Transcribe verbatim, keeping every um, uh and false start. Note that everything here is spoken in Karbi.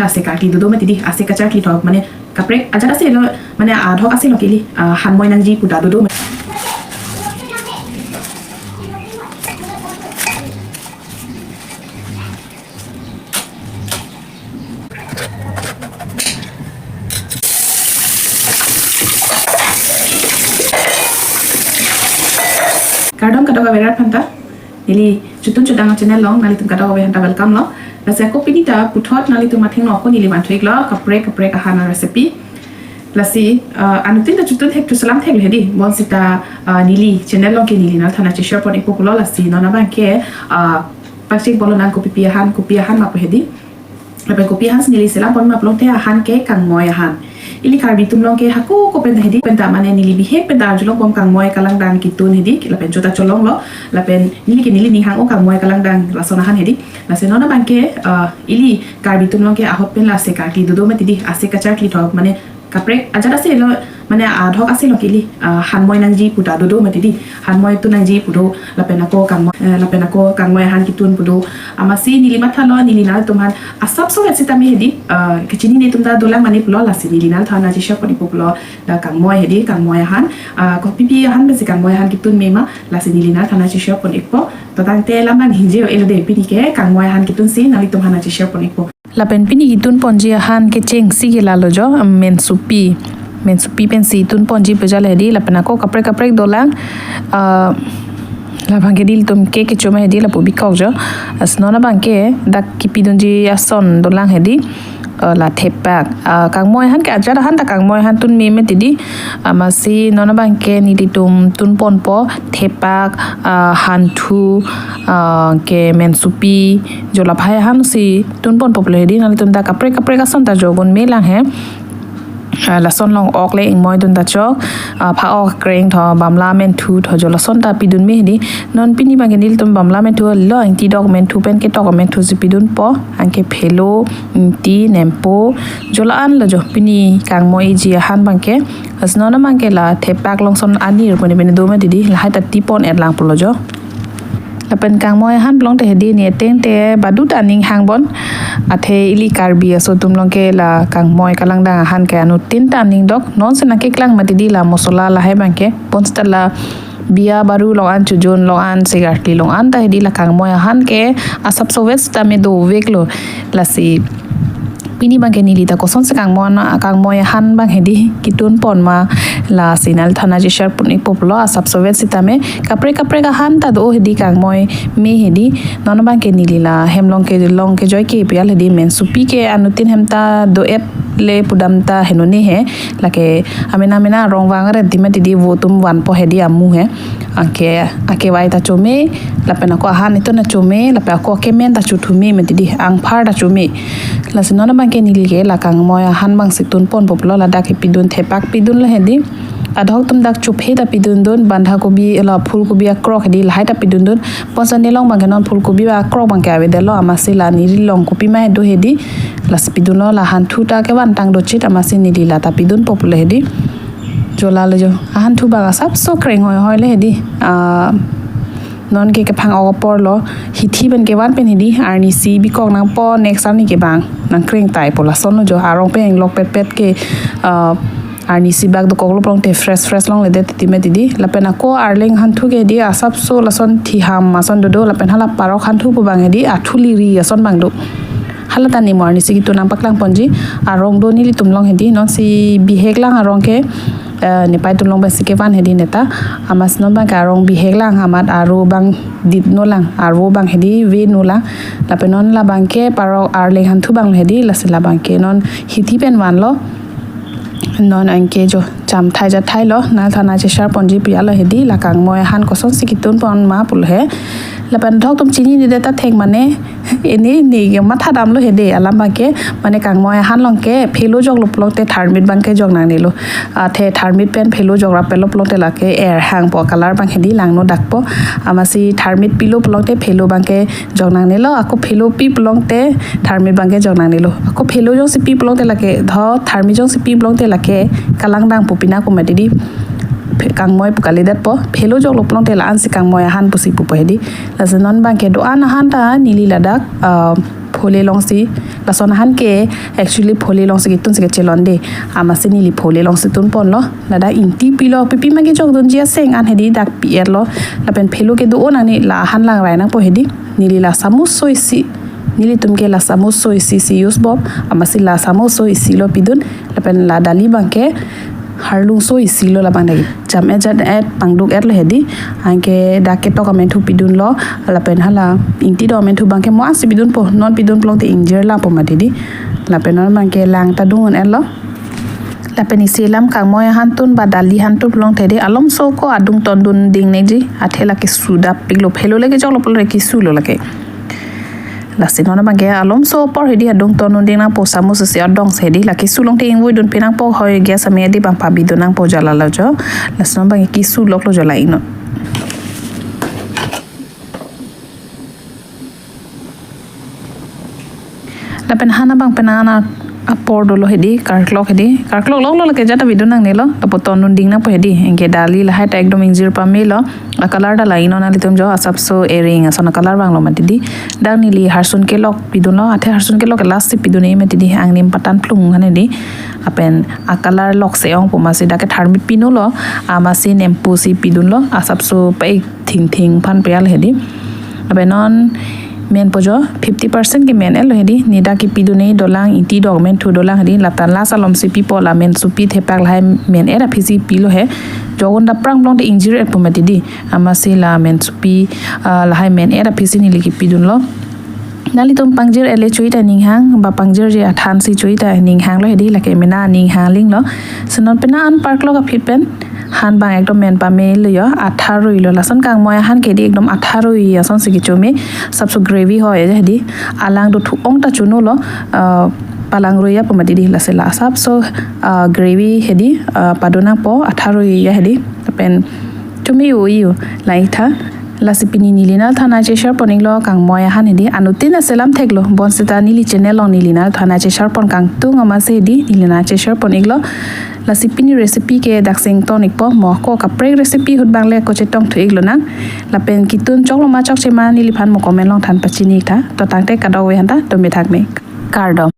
Lasi karkli dodo mati di, ase kacharkli thok, mane kaprek ajat ase lo, mane adhok ase lo ke ili, ah, hanmoi nangji pu ta dodo. Kardom kadokave arat aphanta. Neli Chotun Chodang channel along nanglitum kadokave aphanta welcome lo. Lasi ako pini ta puthot nanglitum athengno ako neli vanthu-iklo kaprek kaprek ahan a-recipe. Lasi, ah, anuttin ta chotun thek thu selam thek lo hedi. Bonsita, ah, neli channel along ke neli nangliphan cheshare pon-ikpo pulo, lasi non abang ke, ah, plastic bolo nang kopipi ahan, kopi ahan ma pu hedi. Lapen kopi ahan si neli selam pon ma pulote ahan ke kangmoi ahan. Ili Karbi atum along ke hako ko penta hedi, penta mane neli bihek penta arjulong pon kangmoi kalangdang kitun hedi, lapen chota cholong lo, lapen neli ke neli ning hang-o kangmoi kalangdang lason ahan hedi. Lasi non abang ke, ah, ili Karbi atum along ke ahok pen la ase karkli dodo mati di, ase kacharkli thok, mane kaprek ajat ase lo, mane adhok ase lo ke ili, ah, hanmoi nangji pu ta dodo mati di, hanmoi tun nangji pu do, lapen ako kangmoi, eh, lapen ako kangmoi ahan kitun pu do. Amatsi neli mathalo, neli nanglitum aphan asapso vet sitame hedi, ah, kachinine atum ta dolang mane pulo, lasi neli nangliphan cheshare pon-ikpo pulo, la kangmoi hedi, kangmoi ahan, ah, kopipi ahan pensi kangmoi ahan kitun me ma, lasi neli nangliphan cheshare pon-ikpo. To tangte lam abang hingjir-o-e lo de, pini ke kangmoi ahan kitun si nanglitum aphan cheshare pon-ikpo. Lapen pini kitun ponji ahan kechengsi ke lalo jo, mensupi. Mensupi pensi tun ponji pu jale hedi, lapen ako kaprek kaprek dolang. Ah, labang ke nelitum ke kecho ma hedi, lapu bikok jo. Lasi non abang ke dak kipidunji ason dolang hedi. Ah, la thepak. Ah, kangmoi ahan ke ajat ahan ta kangmoi ahan tun me mati di. Amatsi non abang ke nelitum tun ponpo thepak, ah, hanthu, ah, ke mensupi, jo laphai ahan si tun ponpo pulo hedi, nanglitum ta kaprek kaprek ason ta jogun me lang he. Ah, lason long-ok le ingmoi dun ta chok, ah, pha-ok, kreng tho, bamla, menthu tho, jo lason ta pidun me hedi. Non pini abang ke nelitum bamla menthu lo, ingti dok menthu pen ketok menthu si pidunpo, anke phelo, ingti, nempo, jo la-an lo jo pini kangmoiji ahan abang ke. Lasi non abang ke la thepak along son anir pone pene do mati di, lahai ta ti pon-et lang pulo jo. Lapen kangmoi ahan pulote hedi ne ateng te badu ta ning hang bon. Athe ili Karbi aso atum along ke la kangmoi kalangdang ahan ke anuttin ta ning dok. Non si nangkeklang mati di la mosola lahai abang ke. Bonsita la biya baru along an, chojun along an, se karkli along an ta hedi la kangmoi ahan ke asapso vet sitame dovek lo. Lasi pini abang ke neli ta kosonsi kangmoi na, kangmoi ahan abang hedi kitun pon ma, lasi nangliphan cheshare pon-ikpo pulo, asapso vet sitame kaprek kaprek ahan ta do hedi kangmoi me hedi. Non abang ke neli la hem along ke, along kejoi ke pu jale hedi, mensupi ke anuttin hem ta do-et le pudam ta henone he, lake amena mena arong vang ret di mati di, vo atum vanpo hedi amu he. Anke, akevai ta chome, lapen ako ahan itum ta chome, lapen ako akemen ta chothume mati di, angphar ta chome. Lasi non abang ke neli ke la kangmoi ahan abang si tun ponpo pulo, ladak ke pidun, thepak pidun lo hedi. Adhok atum dak chophe ta pidun dun, bandha kobi, la phul kobi akrok hedi, lahai ta pidun dun. Bonta nelong abang ke non phul kobi akrok abang ke avedetlo, amatsi la neli long kopi ma do hedi. Lasi pidun lo, la hanthu ta kevan tang dochit, amatsi neli la ta pidunpo pulo hedi. Jo lalo jo. Ahanthu abang asapso kreng hoi hoi le hedi. Ah, non ke kephang-ok apor lo. Hithi pen kevan pen hedi, arnisi bikok nangpo, next arni ke bang nangkreng taipo, lason lo jo. Arong pen lok pet pet ke, ah, arnisi bak dokok lo pulote fresh fresh longledet titi mati di. Lapen ako arleng hanthu ke hedi asapso lason thiham ason dodo, lapen hala parok hanthu pu abang hedi athuliri ason abang do. Hala ta neli mo arnisi kitun nangpaklang ponji. Arong do nelitum along hedi, non si bihek lang arong ke, eh, Nepal atum along pensi kevan hedi neta. Amatsi non abang ke arong bihek lang, amat aro abang dit no lang, aro abang hedi ve no lang. Lapen non labang ke parok arleng hanthu abang hedi, lasi labang ke non hithi pen vanlo. Non anke jo cham thai ja thai lo, nangliphan cheshare ponji pu jalo hedi, la kangmoi ahan kosonsi kitun pon ma pulo he. Lapen adhok atum chininedet ta thek mane, ini ini ke matha damlo hedi, alam abang ke, mane kangmoi ahan along ke phelo joklo pulote tharmit abang ke jok nangnelo. Athe tharmit pen phelo jok rapetlo pulote lake er hangpo, color abang hedi langno dakpo. Amatsi tharmit pilo pulote phelo abang ke jok nangnelo, ako phelo pi pulote tharmit abang ke jok nangnelo. Ako phelo jongsi pi pulote lake, tho tharmit jongsi pi pulote lake kalangdang pu pina ko mati di. Phe-, kangmoi pu kalidetpo, phelo joklo pulote la-an si kangmoi ahan pusi pupo hedi. Lasi non abang ke do-an ahan ta neli ladak, ah, phole longsi, lason ahan ke actually phole longsi ketun si kachelon de. Amatsi neli phole longsi tunponlo. Ladak ingti pilo, pipi magi jokdunji aseng an hedi dak pi-etlo. Lapen phelo kedo-o nang ne la ahan langrai nangpo hedi. Neli la samuso isi, nelitum ke la samuso isi si use bom. Amatsi la samuso isi lo pidun. Lapen la dali abang ke harlungso isi lo labang dagi. Jam-et jat-et pangduk-etlo hedi. Anke dak ketok amenthu pidunlo. Lapen hala ingti do amenthu abang ke mo-an si pidunpo. Non pidun pulote ingjir lapo mati di. Lapen non abang ke lang ta dung un-etlo. Lapen isi alam kangmoi ahan tun ba dali ahan tun pulote di, alomso ko adung tondun ding nangji. Athe lake sudap piklo, phelo lake joklo pulote kesulo lake. Lasi non abang ke alomso apor hedi adung tondun ding nangpo, samus isi adong si hedi. Lake su longte ingvoi dunpi nangpo, hoi gas ame di abang pabidun nangpo jala lo jo. Lasi non abang ke kesu loklo jala ingno. Lapen han abang pen an apor dolo hedi, karklok hedi. Karklok loklo lake jat ta bidun nangnelo. Lapu tondun ding nangpo hedi. Anke dali lahai ta ekdom ingjir pamelo. A-color ta la ingno nanglitum jo, asapso ering ason a-color vanglo mati di. Dak neli harsun kelok pidunlo, athe harsun kelok last si pidun-e mati di, angnim patan plung hane di. Lapen a-color lok se ongpo amatsi dak ke tharmit pinulo, amatsi nempu si pidunlo, asapso pa-ik thingthing aphan peyal hedi. Lapen non menpo jo, fifty percent ke men-etlo hedi, ne dak kepidun-e dolang, ingti do amenthu dolang hedi, lata last alom si pipo, la mensopi thepak lahai men-et aphi si pilo he. Jokdun daprang pulote ingjir-etpo mati di. Amatsi la mensopi, ah, lahai men-et aphi si neli kepidunlo. Nanglitum pangjir-et le choi ta ninghang, ba pangjirji athan si choi ta ninghanglo hedi, lake mena ninghang linglo. Si non pena an parklok aphi pen han abang ekdom men pamelo jo, atharui lo. Lason kangmoi ahan ke di ekdom atharui ason si kechome, asapso gravy hoi aja hedi. Alang do thu-ong ta chonulo, ah, palangrui apo mati di, lasi la asapso, ah, gravy hedi, ah, padun nangpo, atharui aja hedi. Lapen chome u iu laitha. Lasi pini neli nangliphan nangcheshare pon-iklo kangmoi ahan hedi. Anuttin aselam theklo, bonseta neli channel along neli nangliphan nangcheshare pon kangtung amatsi hedi neli nangcheshare pon-iklo. Lasi pini recipe ke daksi ington-ikpo, mo ako kaprek recipe ahut abang le ako chetong thu-iklo nang. Lapen ketun choklo ma chokche ma neliphan mo comment along than pachini-ik tha. To tangte kadokave aphanta, to methak me. Kardom.